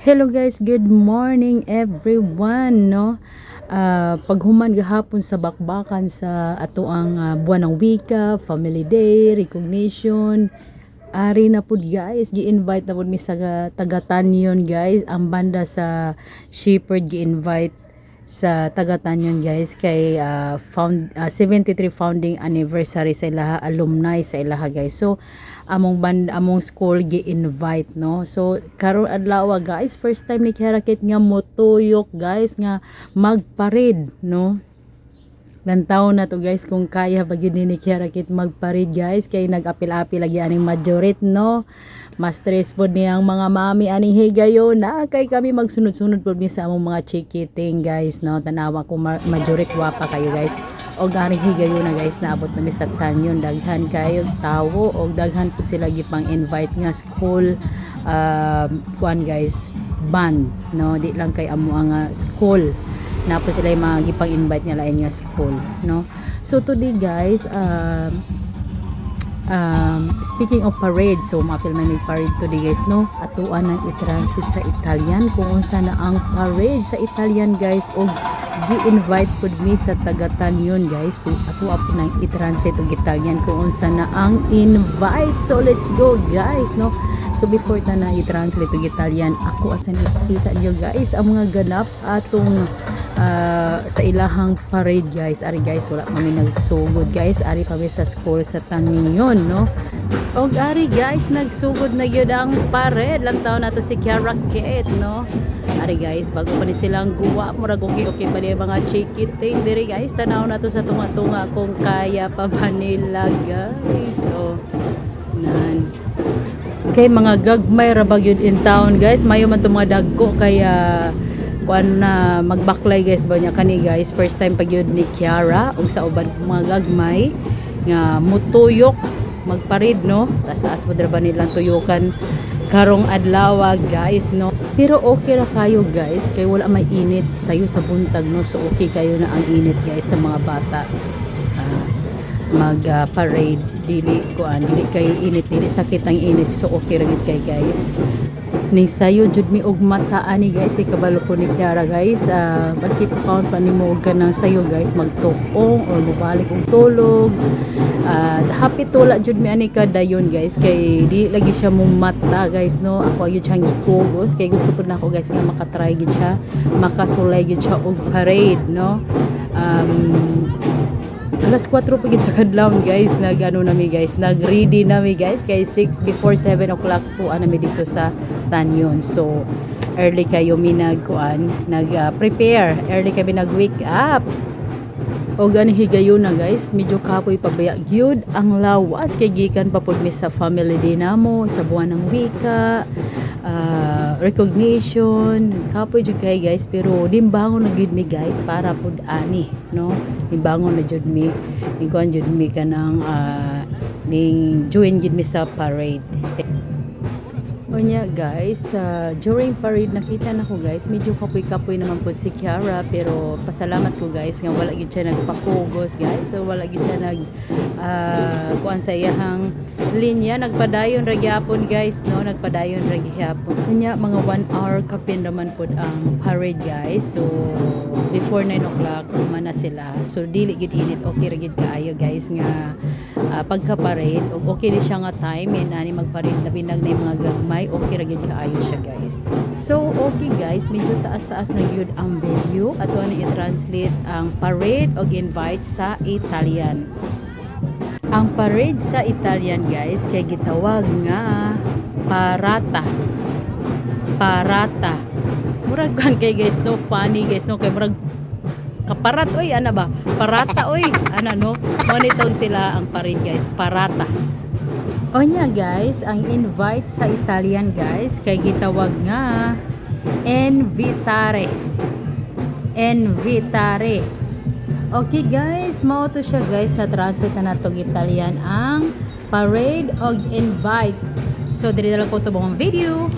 Hello guys, good morning everyone, no? Paghuman gahapon sa bakbakan sa atoang buwan ng wika, Family Day, recognition, ari na pud guys, gi-invite na pud mi sa taga Tanyon, guys, ang banda sa Shepherd gi-invite sa taga Tanyon, guys, kay found 73 founding anniversary sa ilaha, alumni sa ilaha, guys. So among band, among school gi-invite, no? So karon adlaw, guys, first time ni Kiara Kate nga motuyok, guys, nga magparade, no? Lantaw na to, guys, kung kaya ba gyud ni Kiara Kate magparade, guys, kay nag-apil-apil lagi aning majority, no? Mas stress pod niyang mga mami aning higayon na kay kami magsunod-sunod pod mi sa among mga chikiting, guys, no? Tanawa ko majority wa pa kayo, guys. Og aning higayon na, guys, naabot na mi sa Tanyon, daghan kayo tawo og daghan pud sila gipang invite nga school, kuan guys, band, no? Di lang kay amo ang school na po sila yung mga gipang invite nga lain nga school, no? So today, guys, speaking of parade, so maapil man may parade today, guys, no? Atuan nang i-translate sa Italian kung unsa na ang parade sa Italian, guys, og gi-invite pud mi sa taga Tanyon, guys. So atua po nang i-translate og Italian kung unsa na ang invite. So let's go, guys, no? So before ta na i-translate og Italian, ako asan ipakita niyo, guys, ang mga ganap atong sa ilahang parade, guys. Ari guys, wala pa mi nagsugod, guys. Ari pa mi sa school sa Tanyon, no? Og ari guys, nagsugod na gyud ang parade. Lantaw nato si Kiara Kate, no? Ari guys, bago pa ni silang guwa, murag okay okay pa ni mga chikiting diri, guys. Tanaw nato sa tunga-tunga kung kaya pa ba nila, guys. So, nan. Kay mga gagmay ra ba gyud in town, guys. Mayo man to mga dagko kaya kuan na magbaklay, guys, ba niya kani, guys. First time pag yun ni Kiara ug sa uban mga gagmay nga mutuyok magparade, no? Taas taas mo ba nilang tuyukan karong adlaw, guys, no? Pero okay ra kayo, guys, kay wala may init sayo sa buntag, no? So okay kayo na ang init, guys, sa mga bata. Mag parade, dili kuan, dili kayo init, dili sakit ang init, so okay ra gid kay, guys. Ning sayo jud mi og mata ani, guys, kay kabalo ko ni Kiara, guys, maski pa pa nimo og kanang sayo, guys, magtukong or mobalik og tulog. Happy tula jud mi ani kadayon, guys, kay di lagi siya mo mata, guys, no? Ako ayud siyang gikugos kay gusto pud nako, guys, nga makatry gid siya, makasulay gid siya og parade, no? Alas 4 pa gid sa kadlawon, guys, nag ano nami, guys, nag ready nami, guys, kay 6 before 7 o'clock po nami dito sa Tanyon. So early kayo mi nagkuan, nag prepare, early kami nag wake up. O gani higayon na, guys, medyo kapoy pabaya gyud ang lawas kay gikan pa pud mi sa family day namo, sa buwan ng wika, recognition. Kapoy jud kay, guys, pero nimbangon na gyud mi, guys, para pud ani, no? Nimbangon na jud mi, nikuan jud mi kanang ning join jud mi sa parade. Unya guys, during parade nakita na ko, guys, medyo kapoy-kapoy naman pud si Kiara, pero pasalamat ko, guys, nga wala gid siya nagpakugos, guys. So wala gid siya nag kuan sa iyahang linya, nagpadayon ra gyapon, guys, no? Nagpadayon ra gyapon. Unya mga 1 hour kapin raman pud ang parade, guys. So before 9 o'clock man na sila. So dili gid init, okay ra gid kaayo, guys, nga pagka-parade ug okay ni siya nga time yan ani magparade, labi nag na yung mga gagmay, okay ra gid kaayo siya, guys. So okay guys, medyo taas-taas na gyud ang video. Ato ani i-translate ang parade og invite sa Italian. Ang parade sa Italian, guys, kay gitawag nga parata. Parata, murag kan kay, guys, no? Funny, guys, no? Kay murag kaparat oy, ana ba? Parata oy, ana, no? Mo nitong sila ang parade, guys, parata. Onya guys, ang invite sa Italian, guys, kay gitawag nga invitare. Invitare. Okay guys, mao to siya, guys, na translate na natong Italian ang parade og invite. So diri na lang ko tubong video.